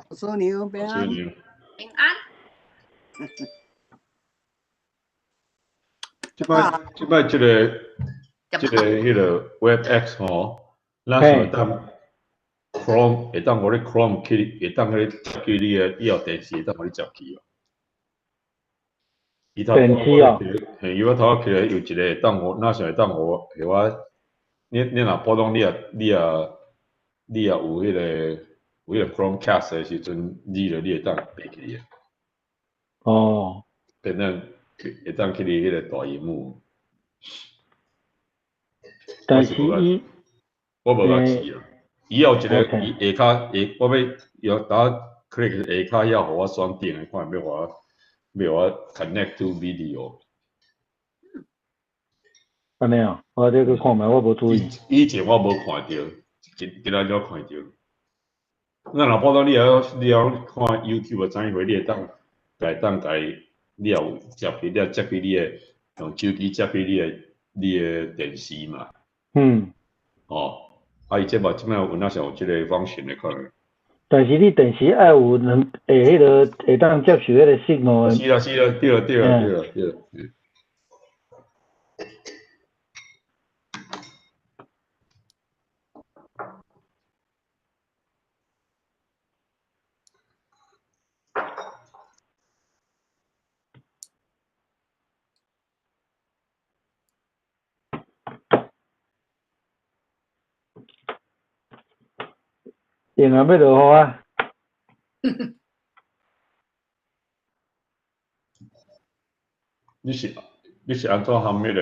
牧師娘平安。平安。這擺這擺這个這个彼个 WebEx 吼，咱是會當 Chrome 會當予你 Chrome 去，會當予你接去你的以後電視會當予你接去哦。伊頭電視哦，嘿，伊我頭仔起來有一个會當予，若是會當予予我，你若普通你若有彼个 Chromecast 的時陣，你就你會當爬起來。哦。變做會當去你彼个大螢幕。但是伊，我無甲試啊。伊有一个伊下跤下，我欲用打 click 下跤遐，予我選頂的，看欲予我 connect to video。按呢哦，我這閣看覓，我無注意。以前我無看著，今仔才看著。咱若普通你會曉看 YouTube 知影話，你會當共你也有接去，你也接去你的用手機接去你的電視嘛。哦，啊，伊這嘛這擺有若是有這個 function 的可能。但是你電視愛有兩會彼个會當接受彼個 signal 的。是啦是啦，對啦對啦對啦對啦。用啊，欲落雨啊！你是按怎含彼个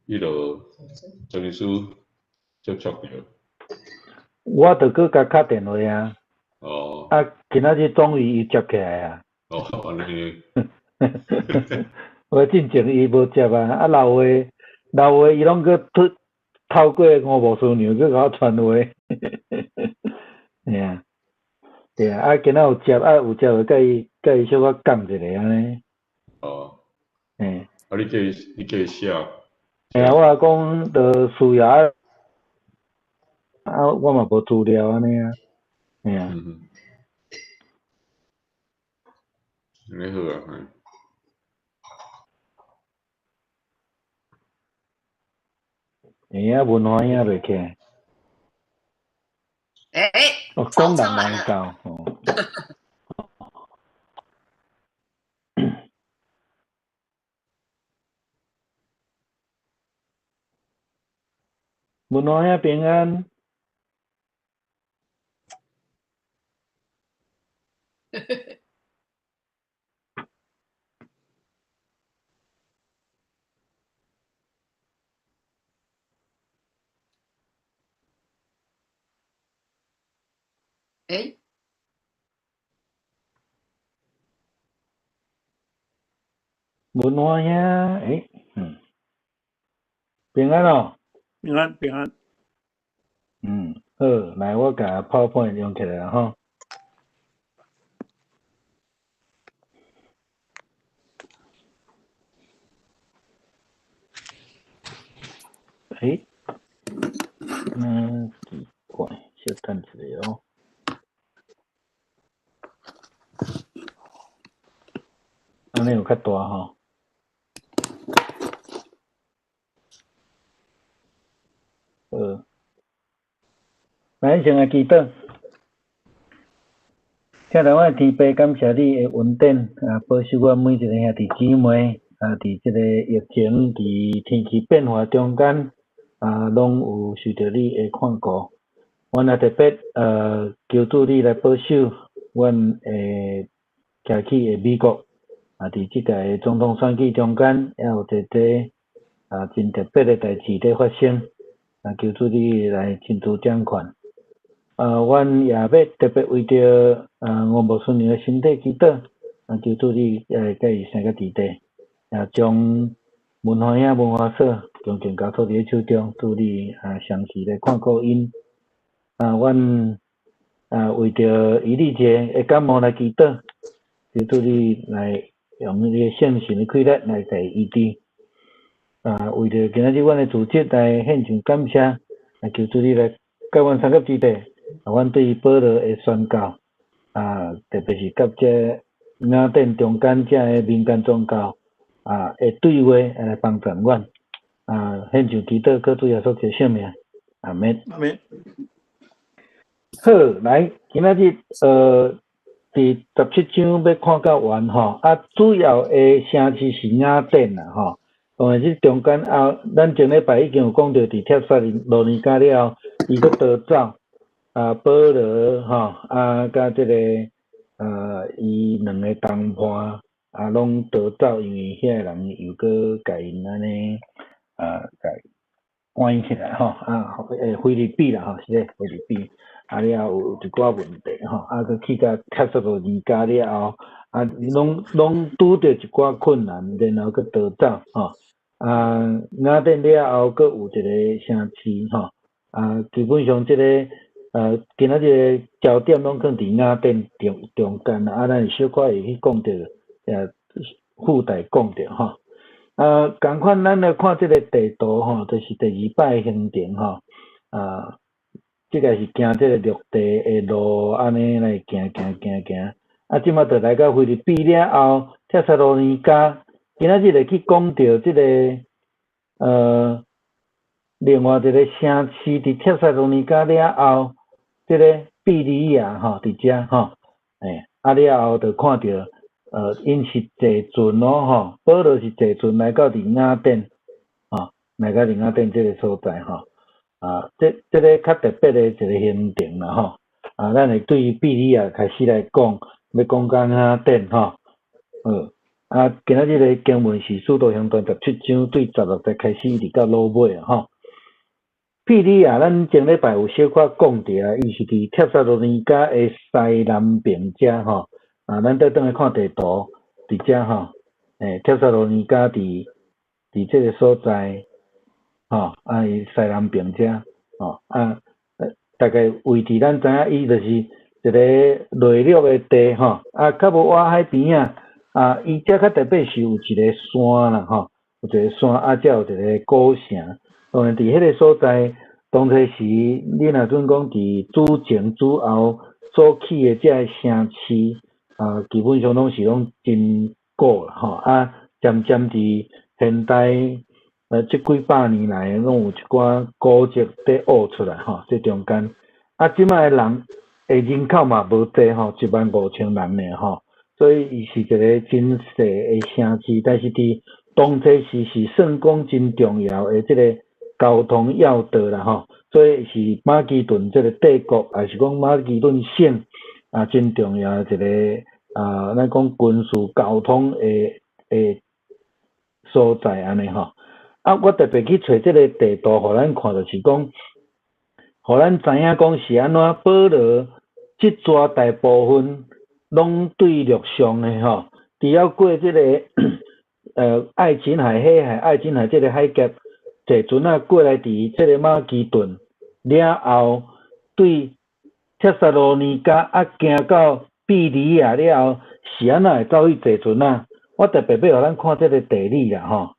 彼落郑医师接觸著？我著閣共敲電話啊。哦。啊，今仔日終於伊接起來啊！哦，按呢。我進前伊無接啊，啊留話留話伊攏閣透透過吳牧師娘閣共我傳話。嘿啊，對啊，啊今仔有接啊有接就共伊小可講一下按呢。哦。嘿。啊，你叫伊寫。嘿啊，我講著需要啊，啊我嘛無資料按呢啊，嘿啊。嗯嗯。按呢好啊，嘿。嘿啊，文華影袂起來。欸，哦，講人難教吼。文華兄平安。欸。文華兄，欸，平安哦。平安平安。好，來我共 PowerPoint 用起來吼。欸，奇怪，小等一下哦。按呢有較大吼。好，來，先來祈禱。疼愛阮的天父，感謝你的恩典啊，保守阮每一个兄弟姊妹啊，佇這个疫情、佇天氣變化中間啊，攏有受著你的看顧。阮也特別求主你來保守阮會徛起的美國啊，佇這屆總統選舉中間，也有濟濟啊真特別的代誌佇發生。啊，求主你來親自掌權。啊，阮也欲特別為著啊吳牧師娘的身體祈禱，啊，求主你來共伊生甲治地，也將文華兄文華嫂強強交託佇你手中，主你啊長期來看顧𪜶。啊，阮啊為著伊麗姐的感冒來祈禱，求主你來用你的聖神的氣力來共伊醫治。啊，為著今仔日阮的組織來獻上感謝，來求主你來佮阮三合之地，阮對保羅的宣教，啊，特別是佮這雅典中間遮的民間宗教啊的對話來幫助阮。啊，獻上祈禱，靠主耶穌基督聖名，阿門。阿門。好，來，今仔日佇17章欲看到完吼，啊，主要的城市是雅典啦吼。當然，這中間啊，咱前禮拜已經有講著，佇帖撒羅尼迦了後，伊閣逃走，啊，保羅吼，啊，佮這個伊兩个同伴啊，攏逃走，因為遐个人又閣共𪜶按呢啊，共關起來吼，啊，腓立比啦吼，是咧，腓立比，啊了後有一寡問題吼，啊，閣去到帖撒羅尼迦了後，啊，攏拄著一寡困難，然後閣逃走吼。啊，雅典了後，閣有一個城市吼，啊，基本上這個今仔日焦點攏囥佇雅典中間啊，咱會小可會去講著，附帶講著吼。啊，仝款咱來看這個地圖吼，就是第二擺行程吼，啊，這個是行這個陸地的路，按呢來行行行行，啊，這馬就來到腓立比了後，帖撒羅尼迦。今仔日會去講著這個，另外一個城市佇帖撒羅尼迦了後，這個庇哩亞吼，佇遮吼，欸，啊了後就看著，𪜶是坐船咯吼，保羅是坐船來到佇雅典，吼，來到佇雅典這個所在吼，啊，這個較特別的一個行程啦吼，啊，咱會對庇哩亞開始來講，欲講到雅典吼，啊，今仔日的經文是《使徒行傳》17章對16節開始，一直到落尾吼。庇哩亞，咱前禮拜有小可講著啊，伊是佇帖撒羅尼迦的西南邊遮吼。啊，咱再轉來看地圖，佇遮吼，欸，帖撒羅尼迦佇這个所在，吼，啊，伊西南邊遮，吼，啊，大概位置咱知影，伊就是一个內陸的地吼，啊，較無倚海邊仔。啊，伊遮較特別是有一个山啦，吼，有一个山，啊，才有一个古城。當然，佇彼个所在，當初時你若準講佇主前主後所起的這个城市，啊，基本上攏是攏真古啦，吼，啊，漸漸佇現代，這幾百年來，攏有一寡古蹟佇挖出來，吼，這中間，啊，這擺的人的人口嘛無濟吼，15,000人爾吼。所以伊是一个真細的城市，但是佇當初時是算講真重要的這个交通要道啦吼，所以是馬其頓這个帝國，抑是講馬其頓省啊，真重要的一个啊，咱講軍事交通的所在按呢吼。啊，我特別去揣這个地圖，予咱看，就是講，予咱知影講是按怎保羅這逝大部分攏對陸上的吼，除了過這個愛琴海、黑海、愛琴海這个海峽，坐船仔過來佇這个馬其頓了後，對帖撒羅尼迦啊行到庇哩亞了後，是按怎會走去坐船仔？我特別欲予咱看這个地理啦吼，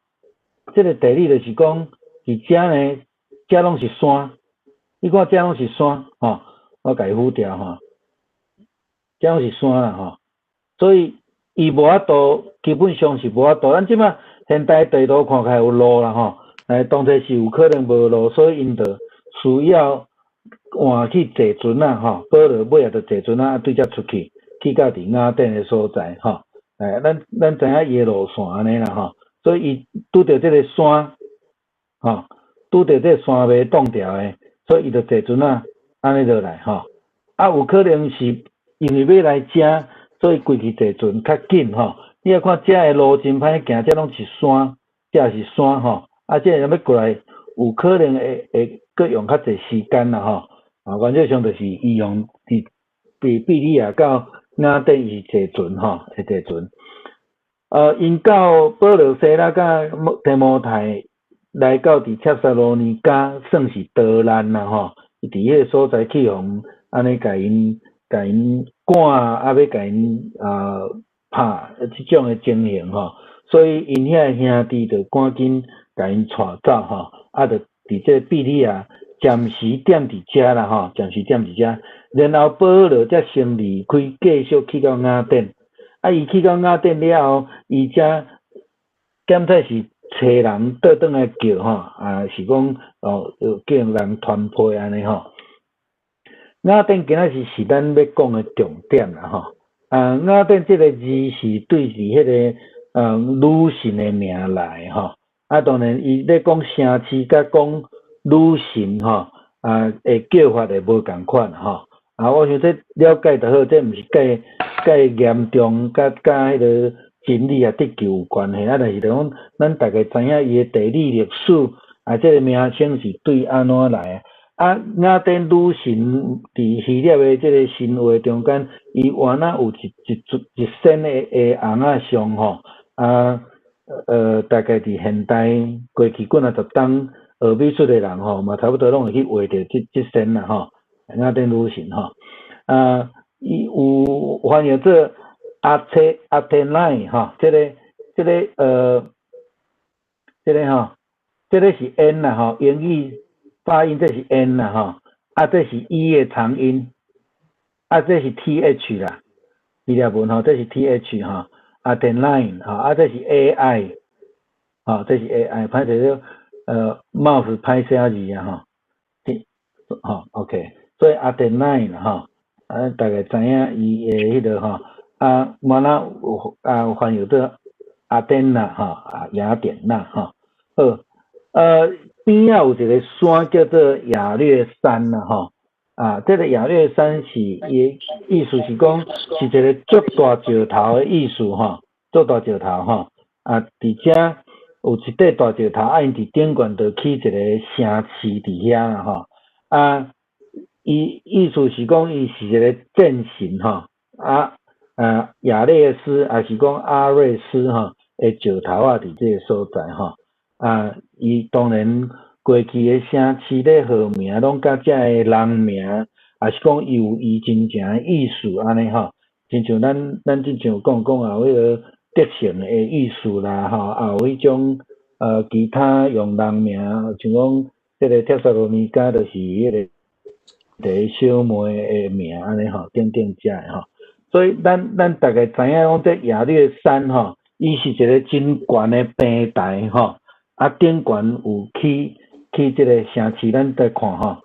這个地理就是講，佇遮呢，遮攏是山，你看遮攏是山吼，我共伊糊掉吼。遮攏是山啦吼，所以伊無法度，基本上是無法度。咱這擺現代地圖看起來有路啦吼，但當初是有可能無路，所以𪜶就需要換去坐船仔吼，保羅尾仔就坐船仔啊，對遮出去，去到佇雅典的所在吼。欸，咱知影伊的路線按呢啦吼，所以伊拄著這个山，吼，拄著這个山袂擋牢的，所以伊就坐船仔按呢落來吼。啊，有可能是因為欲來遮，所以規氣坐船較緊吼。你若看遮的路真歹行，遮攏是山，遮是山吼。啊，這个欲過來，有可能會閣用較濟時間啦吼。啊，原則上就是伊用佇庇哩亞到雅典伊是坐船吼，會坐船。𪜶到保羅西拉佮提摩太來到佇帖撒羅尼迦，算是逃難啦吼。伊佇彼个所在去予按呢共𪜶趕啊，欲共𪜶啊拍這種的情形吼，所以𪜶遐兄弟就趕緊共𪜶帶走吼，啊，就佇這个庇哩亞暫時踮佇遮啦吼，暫時踮佇遮，然後保羅才先離開，繼續去到雅典。啊，伊去到雅典了後，伊才檢體是揣人倒轉來叫吼，啊是講哦，叫人傳批按呢吼。雅典今仔日是咱欲講的重點啦吼。啊，雅典這个字是對佇彼个女神的名來吼。啊，當然伊咧講城市佮講女神吼，啊，會叫法會無仝款吼。啊，我想這了解就好，這毋是蓋蓋嚴重，佮佮彼个真理啊得救有關係。啊，但是講咱大概知影伊的地理歷史，啊，這个名稱是對按怎來。啊，雅典女神佇希臘的這个神話中間，伊原來有一一一身的尪仔像吼，啊，大概佇現代過去幾若十冬學美術的人吼，嘛差不多攏會去畫著這這身啦吼，雅典女神吼，啊，伊有翻譯做阿切阿提奈吼，這个這个這个吼，這个是 N 啦吼，英語發音這是 N 啦吼，啊這是 E 的長音，啊這是 TH 啦，希臘文吼，這是 TH 吼，阿提奈吼，啊這是 AI，吼，這是 AI，歹勢說mouse 歹寫字啊吼，吼 OK，所以阿提奈啦吼，啊大概知影伊的彼个吼，啊原來有啊翻譯做阿典娜吼，啊雅典娜吼，好，邊仔有一个山叫做亞略山啦吼，啊，這个亞略山是伊的意思是講是一个足大石頭的意思吼，足大石頭吼，啊，佇遮有一塊大石頭，啊，𪜶佇頂懸就起一個城市佇遐啦吼，啊，伊意思是講伊是一个戰神吼，啊，亞列斯，抑是講阿瑞斯吼的石頭仔佇這个所在吼。啊，伊當然過去的城市咧號名攏佮遮个人名，抑是講伊有伊真正的意思按呢吼。親像咱咱之前有講講啊，有彼个德性的意思啦吼，也有彼種其他用人名，像講這个帖撒羅尼迦就是彼个一个小妹的名按呢吼，等等遮的吼。所以咱咱大概知影講這亞略山吼，伊是一个真懸的平台吼。啊，頂懸有起起這个城市，咱來看吼，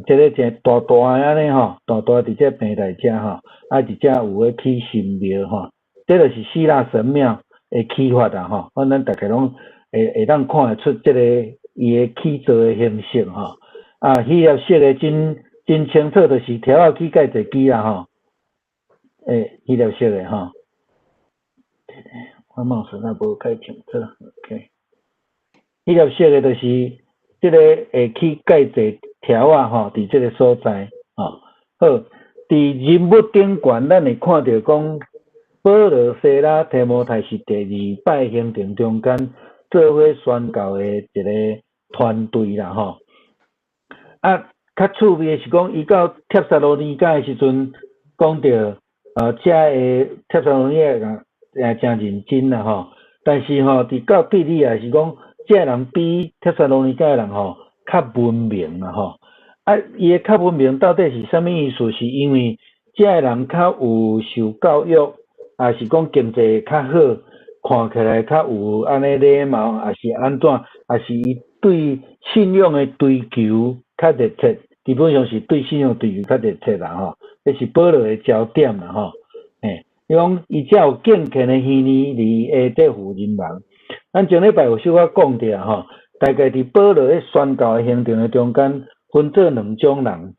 這个真大大的按呢吼，大大佇這平台遮吼，啊，佇遮有咧起神廟吼，這就是希臘神廟的起法啦吼，反正咱大家攏會會當看會出這个伊的起造的形式吼。啊，希臘寫的真真清楚，就是柱仔起蓋濟支啦吼。欸，希臘式的吼。我 mouse 若無較清楚，OK。希臘式的就是這个會起蓋濟柱仔吼，佇這个所在吼。好，佇人物頂懸，咱會看著講，保羅、西拉、提摩太是第二擺行程中間做伙宣教的一个團隊啦吼。啊，較趣味的是講，伊到帖撒羅尼迦的時陣，講著，遮个帖撒羅尼迦人也誠認真啦吼。但是吼，佇到庇哩亞是講，這个人比帖撒羅尼迦的人吼較文明啦吼。啊，伊的較文明到底是啥物意思？是因為這个人較有受教育，抑是講經濟較好，看起來較有按呢禮貌，抑是按怎？抑是伊對信仰的追求較熱切？基本上是對信仰追求較熱切啦吼。這是保羅的焦點啦吼。嘿，伊講伊才有敬虔的希利尼的這婦人人。咱上禮拜有小可講著吼，大概佇保羅咧宣教的行程的中間，分做兩種人，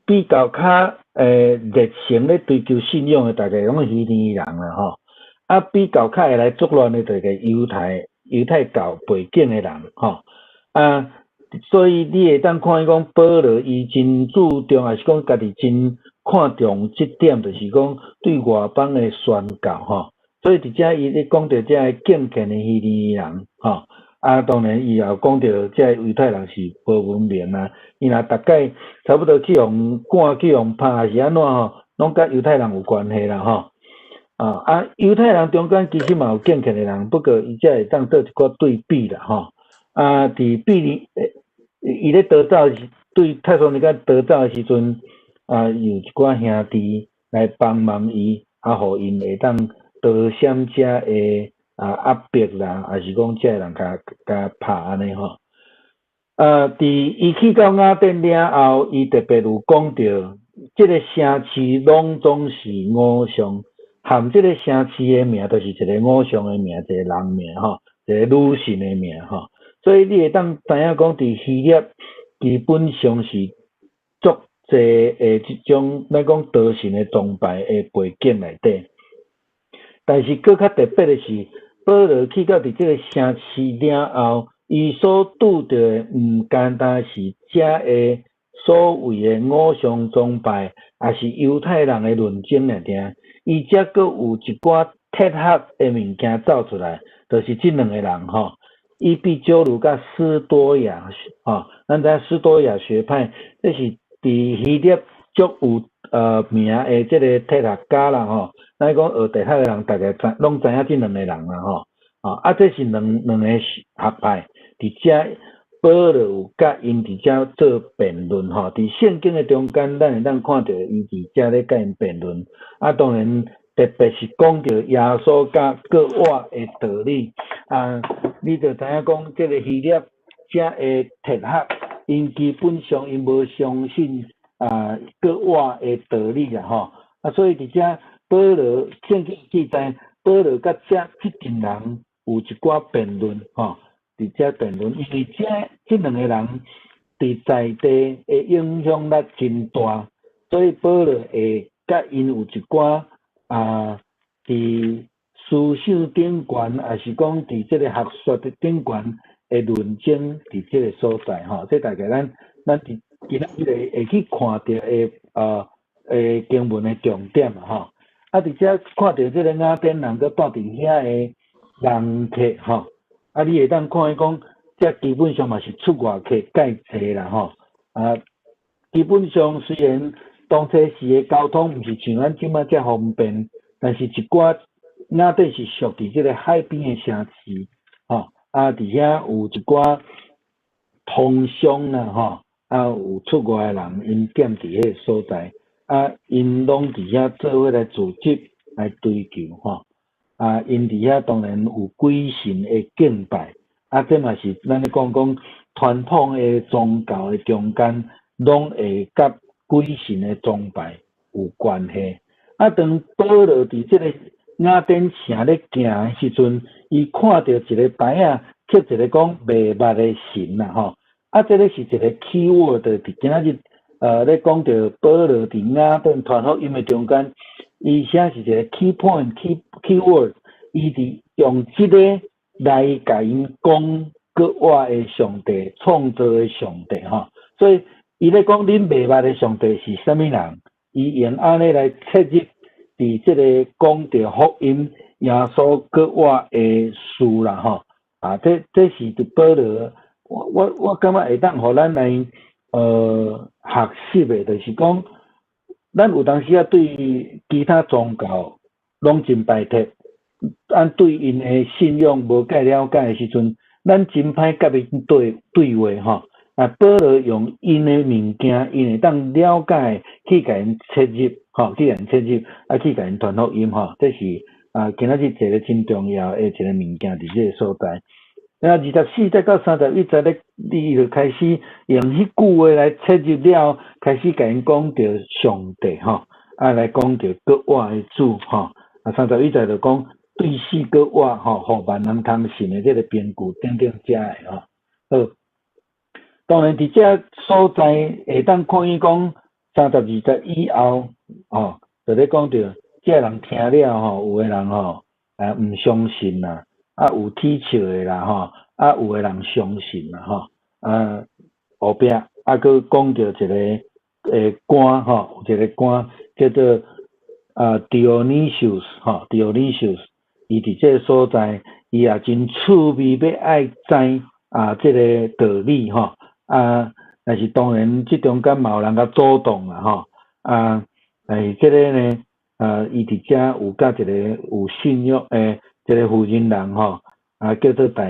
比較較熱誠咧追求信仰的，大概攏是希利尼人啦吼。啊，比較較會來作亂的，就是猶太猶太教背景的人吼。啊，所以你會當看伊講保羅伊真注重，抑是講家己真看重這點，就是講對外邦的宣教吼。所以佇遮伊咧講著這个敬虔的希利尼人吼，啊，當然伊也有講著這个猶太人是無文明啊，伊若逐擺差不多去予趕去予拍是按怎吼，攏佮猶太人有關係啦吼。啊啊，猶太人中間其實嘛有敬虔的人，不過伊才會當做一寡對比啦吼。啊，佇庇哩伊咧逃走時，對帖撒羅尼迦逃走的時陣，啊，有一寡兄弟來幫忙伊，啊，予𪜶會當逃閃遮的啊壓迫啦，抑是講遮的人共共拍按呢吼。啊，佇伊去到雅典了後，伊特別有講著，這个城市攏總是偶像，含這个城市的名，就是一个偶像的名，一个人名吼，一个女神的名吼。所以你會當知影講，佇希臘基本上是足濟的這種，咱講多神的崇拜的背景內底。但是閣較特別的是，保羅去到佇這个城市了後，伊所拄著的毋單單是遮的所謂的偶像崇拜，抑是猶太人的論爭爾爾，伊遮閣有一寡哲學的物件走出來，就是這兩個人吼，伊比鸠魯佮斯多亞吼，咱知影斯多亞學派，這是佇希臘足有名的這个哲學家啦吼。咱講學哲學的人，大概知攏知影這兩個人啦吼。啊，這是兩兩个學派，佇遮保羅有佮𪜶佇遮做辯論吼。佇聖經的中間，咱會當看著伊佇遮咧佮𪜶辯論。啊，當然特別是講著耶穌佮過活的道理。啊，你就知影講，這个希臘遮的哲學，𪜶基本上𪜶無相信啊過活的道理啦吼。啊，所以佇遮保羅聖經記載，保羅佮遮這陣人有一寡辯論吼，佇遮辯論，因為遮這兩個人佇在地的影響力真大，所以保羅會佮𪜶有一寡啊，佇思想頂懸，抑是講佇這個學說的頂懸的論爭，佇這個所在吼，這大概咱佇今仔日會去看著的經文的重點啊吼。啊，佇遮看著這個雅典人閣蹛佇遐的人客吼，啊，你會當看伊講，這基本上嘛是出外客蓋濟啦吼。啊，基本上雖然當初時的交通毋是像咱這擺遮方便，但是一寡雅典是屬佇這個海邊的城市，吼，啊，佇遐有一寡通商啦，吼，啊，有出外的人，𪜶踮佇彼个所在，啊，𪜶攏佇遐做伙來組織來追求，吼，啊，𪜶佇遐當然有鬼神的敬拜，啊，這嘛是咱咧講講傳統的宗教的中間，攏會佮鬼神的崇拜有關係。啊，當保羅佇這個雅典城咧行的時陣，伊看著一個牌仔，刻一個講袂捌的神啦，吼。啊，這个是一個 key word，佇今仔日咧講著保羅佇雅典傳福音的中間，伊寫是一個 key point、key word，伊佇用這个來共𪜶講閣活的上帝創造的上帝吼。所以伊咧講恁袂捌的上帝是啥物人？伊用按呢來切入佇這個講著福音耶穌閣活的事啦吼。啊，這是佇保羅，我感覺會當予咱來學習的，就是講，咱有當時仔對其他宗教攏真排斥，咱對𪜶的信仰無蓋了解的時陣，咱真歹佮𪜶對對話吼。啊，保羅用𪜶的物件，𪜶會當了解去共𪜶切入，吼，去共𪜶切入，啊，去共𪜶傳福音吼，這是啊，今仔日一個真重要的一個物件佇這個所在。啊，24節到31節咧，伊就開始用彼句話來切入了，開始共𪜶講著上帝吼，啊來講著閣活的主吼。啊，31節就講對死閣活吼，予萬人通信的這個憑據等等遮的吼。好，當然佇這所在會當看見講32節以後，吼，就咧講著這人聽了吼，有的人吼，啊毋相信啦。啊，有恥笑的啦，吼！啊，有的人相信啦，吼！啊，後壁啊，閣講著一个官吼，有一個官叫做啊 Dionysius 吼，Dionysius，伊佇這个所在，伊也真趣味欲愛知啊，這个道理吼，啊，但是當然這中間嘛有人共阻擋啦，吼，啊，但是這个呢，啊，伊佇遮有佮一個有信仰的。這个婦人人吼，啊，叫做大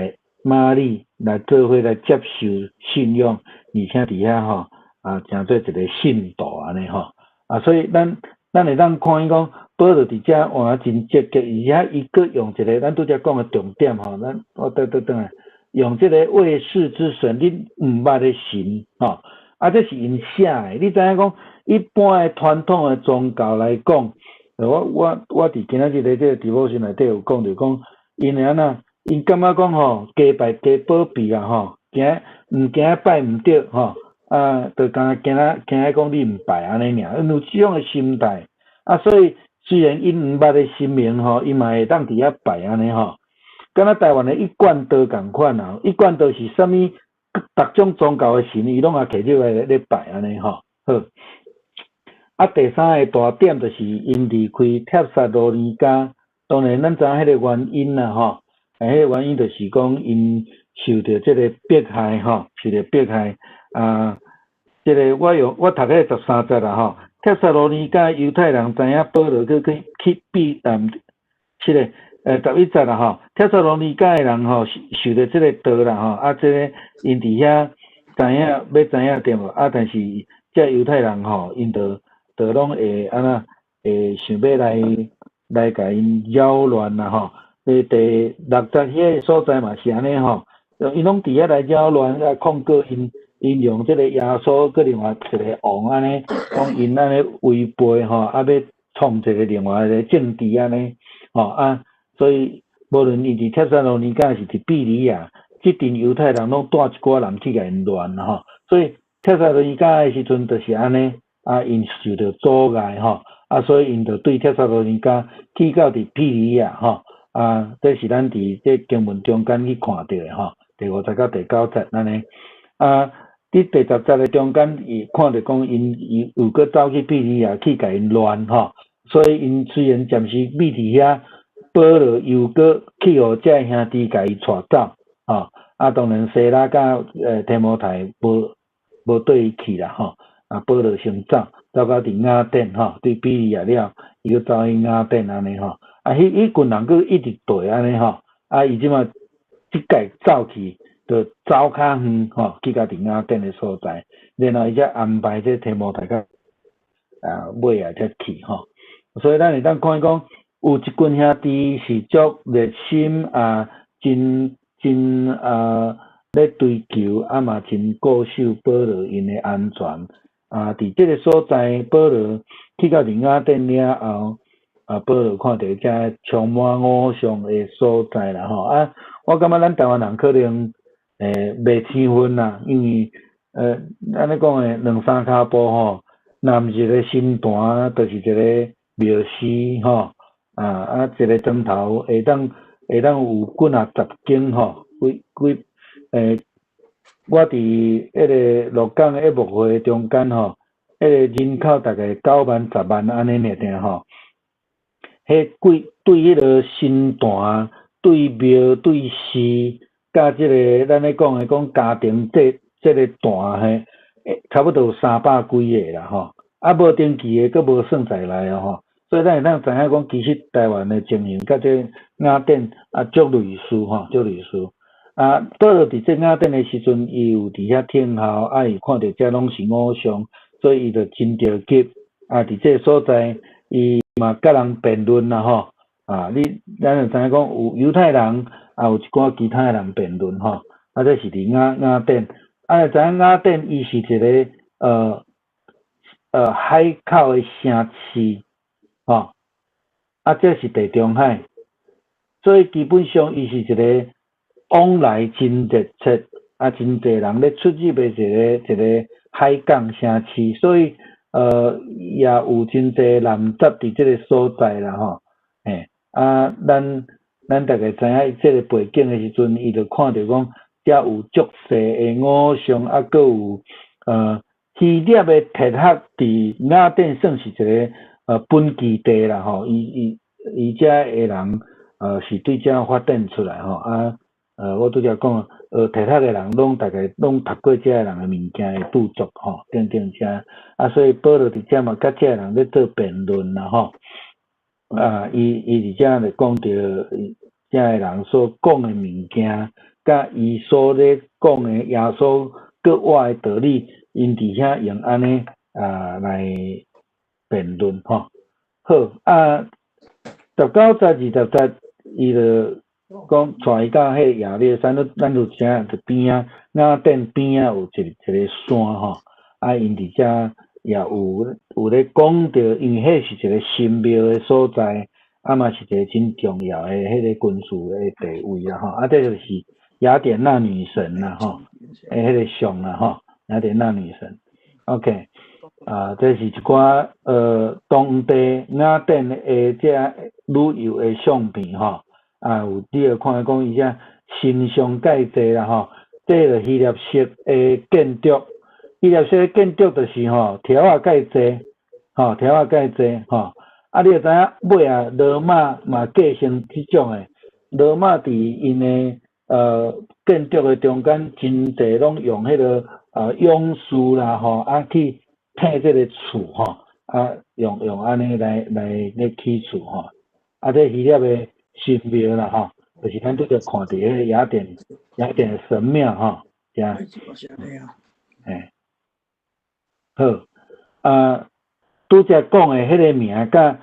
瑪利來做伙來接受信仰，而且佇遐吼啊，成做一个信徒按呢吼。啊，所以咱會當看見講，保羅佇遮換真積極，而且伊閣用一个咱拄才講的重點吼，咱我倒倒轉來，用這个衛世之神，你毋捌的神吼，啊，這是𪜶寫的。你知影講，一般的傳統的宗教來講，我佇今仔日咧這个直播訊內底有講著講，𪜶會按怎？𪜶感覺講吼，加拜加保庇啊吼，驚毋驚拜毋著吼，啊，就敢若驚仔驚仔講你毋拜按呢爾，𪜶有這種的心態。啊，所以雖然𪜶毋捌的神明吼，伊嘛會當佇遐拜按呢吼。敢若台灣的一貫道仝款啊，一貫道是啥物？逐種宗教的神，伊攏也摕入來咧拜按呢吼。好，啊，第三个大點就是𪜶離開帖撒羅尼迦，當然咱知影彼个原因啦吼。啊，彼个原因就是講𪜶受著這个迫害吼，受著迫害啊。這个我用我讀彼个13節啦吼。帖撒羅尼迦猶太人知影保羅去去去比嗯，是个11節啦吼。帖撒羅尼迦的人吼受著這个道啦吼，啊，這个𪜶佇遐知影欲知影對無？啊，但是這猶太人吼，𪜶就攏會按怎會想欲來共𪜶擾亂啦吼。第6節彼个所在嘛是按呢吼，𪜶攏佇遐來擾亂啊，控告𪜶，𪜶用這个耶穌閣另外一个王按呢，講𪜶按呢違背吼，啊欲創一个另外一个政治按呢，吼啊，所以無論伊佇帖撒羅尼迦抑是佇庇哩亞，這陣猶太人攏帶一寡人去共𪜶亂啦吼，所以帖撒羅尼迦的時陣就是按呢，啊，𪜶受著阻礙吼，啊，所以𪜶就對帖撒羅尼迦去到佇庇哩亞吼，啊，這是咱佇這經文中間去看著的吼，第5節到第9節按呢，啊，佇第10節的中間，伊看著講𪜶伊又閣走去庇哩亞去共𪜶亂吼，所以𪜶雖然暫時覕佇遐，保羅又閣去予這兄弟共伊帶走，吼，啊，當然西拉佮提摩太無綴伊去啦吼，啊，保羅先走，走到佇雅典吼，對庇哩亞了，伊閣走去雅典按呢吼，啊，彼群人閣一直綴按呢吼，啊，伊這馬這擺走去，就走較遠吼，去到佇雅典的所在，然後伊才安排這提摩太佮啊尾仔才去吼，所以咱會當看講，有一群兄弟是足熱心啊，真真啊咧追求，啊嘛真顧守保羅𪜶的安全。啊，佇這个所在，保羅去到佇雅典了後，啊，保羅看著遮充滿偶像的所在啦吼。啊，我感覺咱台灣人可能袂生分啦，因為按呢講的兩三跤步吼，若毋是一个神壇，就是一个廟寺吼。啊啊，一个鐘頭會當有幾若十間吼，幾幾我佇彼个鹿港的牧會中間吼，彼个人口大概9萬10萬按呢爾爾吼。彼幾對彼个神壇、對廟、對寺，佮這个咱咧講的講家庭這个壇嘿，差不多有300幾个啦吼。啊，無登記的閣無算在內哦吼。所以咱會當知影講，其實台灣的情形佮這雅典啊足類似吼，足類似。啊，保羅佇這雅典的時陣，伊有佇遐聽候，啊，伊看著遮攏是偶像，所以伊就真著急。啊，佇這个所在，伊嘛佮人辯論啦吼。啊，你咱就知影講有猶太人，也有一寡其他的人辯論吼。啊，這是佇雅典。啊，知影雅典伊是一个海口的城市，吼。啊，這是地中海，所以基本上伊是一个往來真熱切，啊，真濟人咧出入的一個海港城市，所以也有真濟濫雜佇這个所在啦吼。嘿，啊，咱大概知影這个背景的時陣，伊就看著講，遮有足濟的偶像，啊，閣有希臘的哲學佇雅典算是一个本基地啦吼，伊遮的人是對遮發展出來吼，啊，我拄才講，哲學的人攏大概攏讀過遮的人的物件的著作吼，等等遮，啊，所以保羅佇遮嘛佮遮的人咧做辯論啦吼，啊，伊佇遮就講著遮的人所講的物件，佮佮伊所咧講的耶穌閣活的道理，𪜶佇遐用按呢啊來辯論吼。好啊，19節20節，伊就講帶伊到彼个耶利山，咱就知影佇邊仔雅典邊仔有一個山吼，啊，𪜶佇遮也有咧講著，因為彼是一個神廟的所在，啊嘛是一個真重要的彼個軍事的地位啦吼，啊，這就是雅典娜女神啦吼，的彼個像啦吼，雅典娜女神。OK，啊，這是一寡當地雅典的這旅遊的相片吼，啊，有你會看講伊遮神像蓋濟啦吼，這就希臘式的建築，希臘式的建築就是吼，柱仔蓋濟，吼，柱仔蓋濟吼，啊，你就知影尾仔羅馬嘛繼承這種的，羅馬佇𪜶的建築的中間真濟攏用彼個勇士啦吼，啊去砌這個厝吼，啊用按呢來咧起厝吼，啊這希臘的神廟啦吼，就是咱拄才看著彼个雅典神廟吼，遮，嘿，好，啊，拄才講的彼个名佮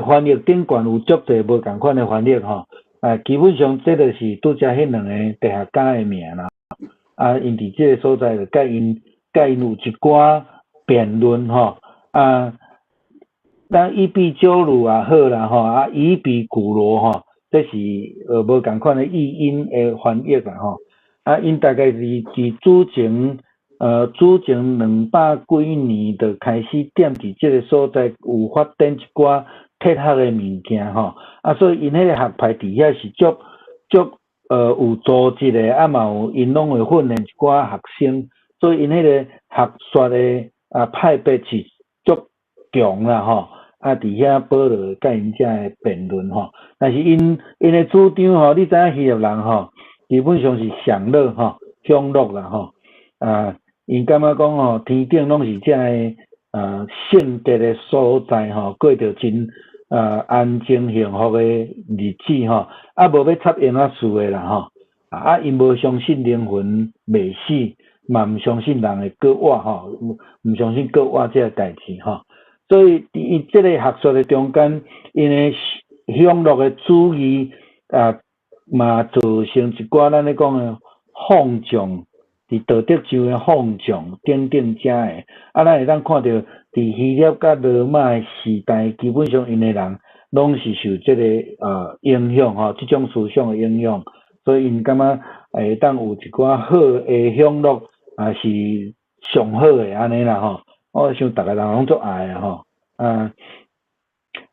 翻譯頂懸有足濟無仝款的翻譯吼，啊，基本上這就是拄才彼兩個哲學家的名啦，啊，𪜶佇這个所在就佮𪜶有一寡辯論吼，啊，咱伊壁鳩魯也好啦吼，啊，以比古羅吼，這是無仝款的譯音的翻譯啦吼，啊，𪜶大概是佇主前200幾年就開始踮佇這个所在有發展一寡哲學的物件吼，啊，所以𪜶彼個學派佇遐是足足有組織的，啊嘛有𪜶攏會訓練一寡學生，所以𪜶彼個學說的啊派別是足強啦吼，啊佇遐保羅佮𪜶遮的辯論吼，但是𪜶的主張吼，你知影希臘人吼，基本上是享樂吼，享樂啦吼，啊，𪜶感覺講吼，天頂攏是遮个聖潔的所在吼，過著真安靜幸福的日子吼，啊無欲插閒仔事的啦吼，啊𪜶無相信靈魂袂死，嘛毋相信人會閣活吼，毋相信閣活這个代誌吼，所以佇伊這個學說的中間，𪜶的享樂的主義啊，嘛造成一寡咱咧講的放縱，佇道德上的放縱等等遮的，啊，咱會當看著佇希臘佮羅馬的時代，基本上𪜶的人攏是受這个影響吼，這種思想的影響，所以𪜶感覺會當有一寡好的享樂，也是上好的按呢啦吼。我想逐个人攏足愛的吼，啊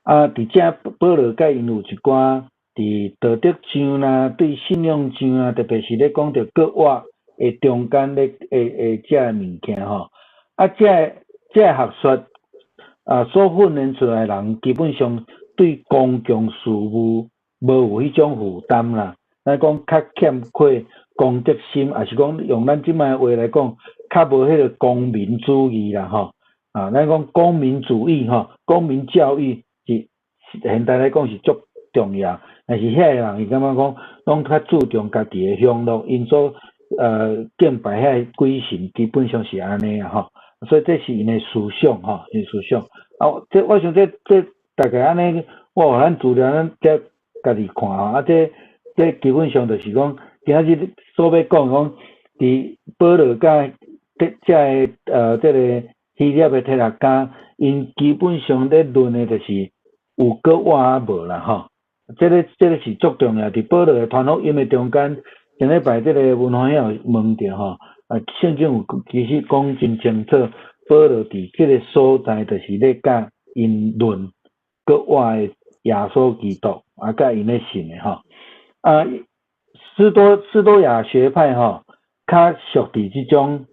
啊，佇遮保羅佮𪜶有一寡佇道德上啦，對信仰上啊，特別是咧講著閣活的中間咧，會遮个物件吼，啊，這個學說啊，所訓練出來的人，基本上對公共事務無有彼種負擔啦。咱講較欠缺公德心，抑是講用咱這擺話來講，較無彼個公民主義啦吼。啊，咱講公民主義吼，公民教育是現代來講是足重要，但是遐个人伊感覺講，攏較注重家己的享樂，𪜶所敬拜遐个鬼神，基本上是按呢啊吼。所以這是𪜶的思想吼，𪜶思想。啊，這我想這大概按呢，我予咱資料咱才家己看吼。啊，這基本上就是講，今仔日所欲講講，佇保羅佮這這个這个希臘的哲學家，𪜶基本上咧論的就是有閣活啊無啦吼。這個是足重要。佇保羅的傳福音的中間，前禮拜這个文華兄有問著吼，啊，聖經有其實講真清楚，保羅佇這個所在就是咧佮𪜶論閣活的耶穌基督，啊，佮𪜶咧信的吼。啊，斯多亞學派吼，較屬佇這種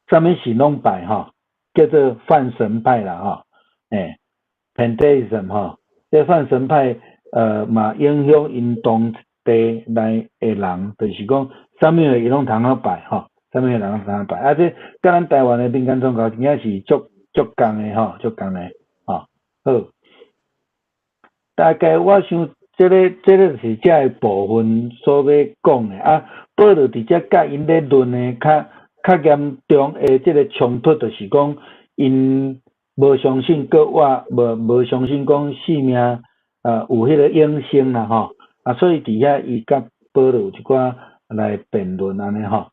啥物神攏拜吼，叫做泛神派啦吼，欸，Pantheism 吼，這泛神派嘛影響𪜶當地來的人，就是講啥物伊攏通好拜吼，啥物人攏通好拜。啊，這佮咱台灣的民間宗教真正是足足仝的吼，足仝的吼。好，大概我想這這個是這个部分所欲講的。啊，保羅佇遮佮𪜶咧論的較較嚴重的這个衝突，就是講𪜶無相信閣活，無相信講性命啊有彼个永生啦吼。啊，所以佇遐伊佮保羅有一寡來辯論按呢吼。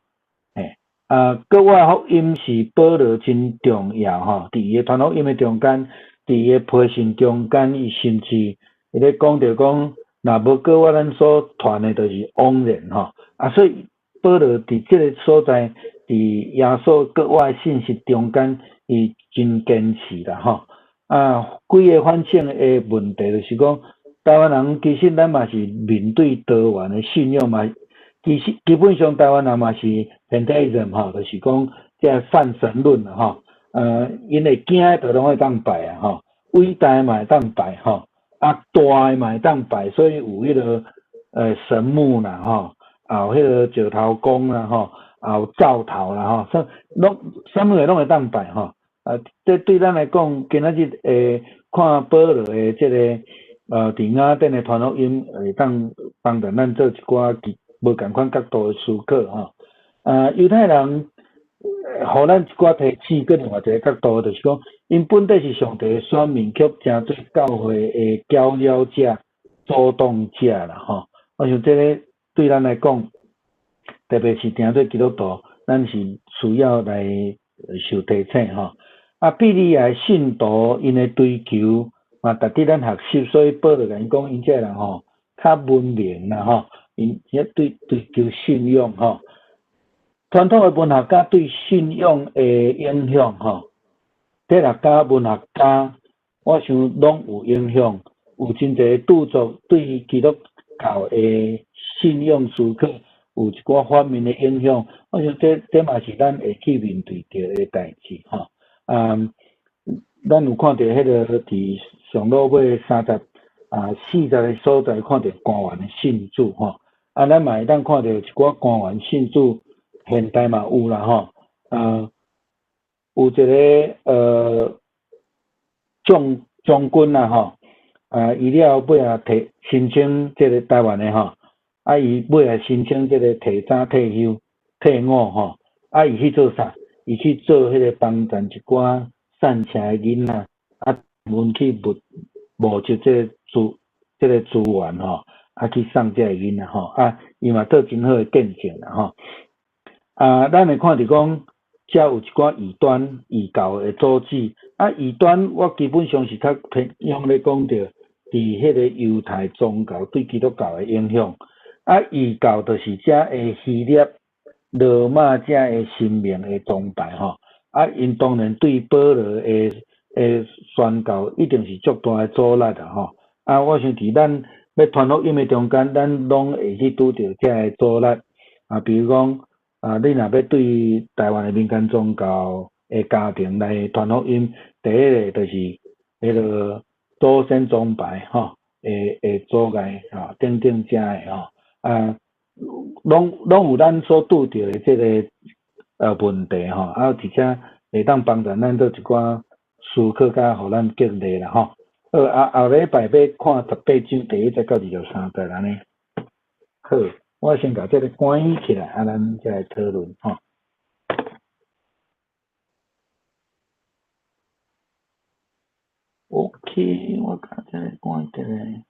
嘿，啊，閣活福音是保羅真重要吼，佇伊的傳福音的中間，佇伊的批信中間，伊甚至伊咧講著講，若無閣活，咱所傳的就是枉然吼。啊，所以保羅佇這个所在，佇耶穌閣活的信息中間，伊真堅持啦吼。啊，幾个反省的問題就是講，台灣人其實咱嘛是面對多元的信仰嘛，其實基本上台灣人嘛是 pantheism 吼，就是講這泛神論啦吼。𪜶會驚的就攏會當拜啊吼，偉大嘛會當拜吼，啊大的嘛會當拜，所以有彼个神木啦吼，也有彼个石頭公啦吼，也有灶頭啦吼，啥攏啥物個攏會當拜吼。啊，這對咱來講，今仔日會看保羅的這个佇雅典的傳福音，會當幫助咱做一寡無仝款角度的思考吼。啊，猶太人予咱一寡提醒，閣另外一个角度，就是講，𪜶本底是上帝的選民，卻成做教會的攪擾者、阻擋者啦吼。我想這个對咱來講，特別是定做基督徒，咱是需要來受提醒吼。啊，庇哩亞的信徒𪜶的追求嘛，值得咱學習，所以保羅共𪜶講，𪜶這个人吼較文明啦吼，𪜶遐對追求信仰吼。傳統的文學家對信仰的影響吼，哲學家、文學家，我想攏有影響。有真濟著作對基督教的信仰思考有一寡反面的影響。我想這這嘛是咱會去面對著的代誌吼。啊，咱有看著彼个佇上落尾30啊40个所在，看著官員的信主吼。啊，咱嘛會當看著一寡官員信主，現代嘛有啦吼。啊，有一个將將軍啦吼，啊，伊了尾仔提申請這个台灣的吼，啊，伊尾仔申請這个提早退休退伍吼，啊，伊去做啥？伊去做彼个幫助一寡散赤的囡仔，啊，阮去募募集這个資這个資源吼，啊，去送這个囡仔吼，啊，伊嘛做真好的見證啦吼。啊，咱會看著講，遮有一寡異端異教的組織，啊，異端我基本上是較偏向咧講著，佇彼個猶太宗教對基督教的影響，啊，異教就是遮的希臘、羅馬遮的神明的崇拜吼，啊，𪜶當然對保羅的的宣教一定是足大的阻力啦吼，啊，我想佇咱欲傳福音的中間，咱攏會去拄著遮个阻力，啊，比如講，啊，你若欲對台灣的民間宗教的家庭來傳福音，第一個就是彼个祖先崇拜吼，會會阻礙吼，等等遮的吼，啊，攏攏有咱所拄著的這个問題吼，啊，而且會當幫助咱做一寡思考，佮予咱激勵啦吼。好，啊，後禮拜欲看18章第1節到23節按呢。好，我先共這个關起來，啊，咱再來討論吼。OK，我共這个關起來。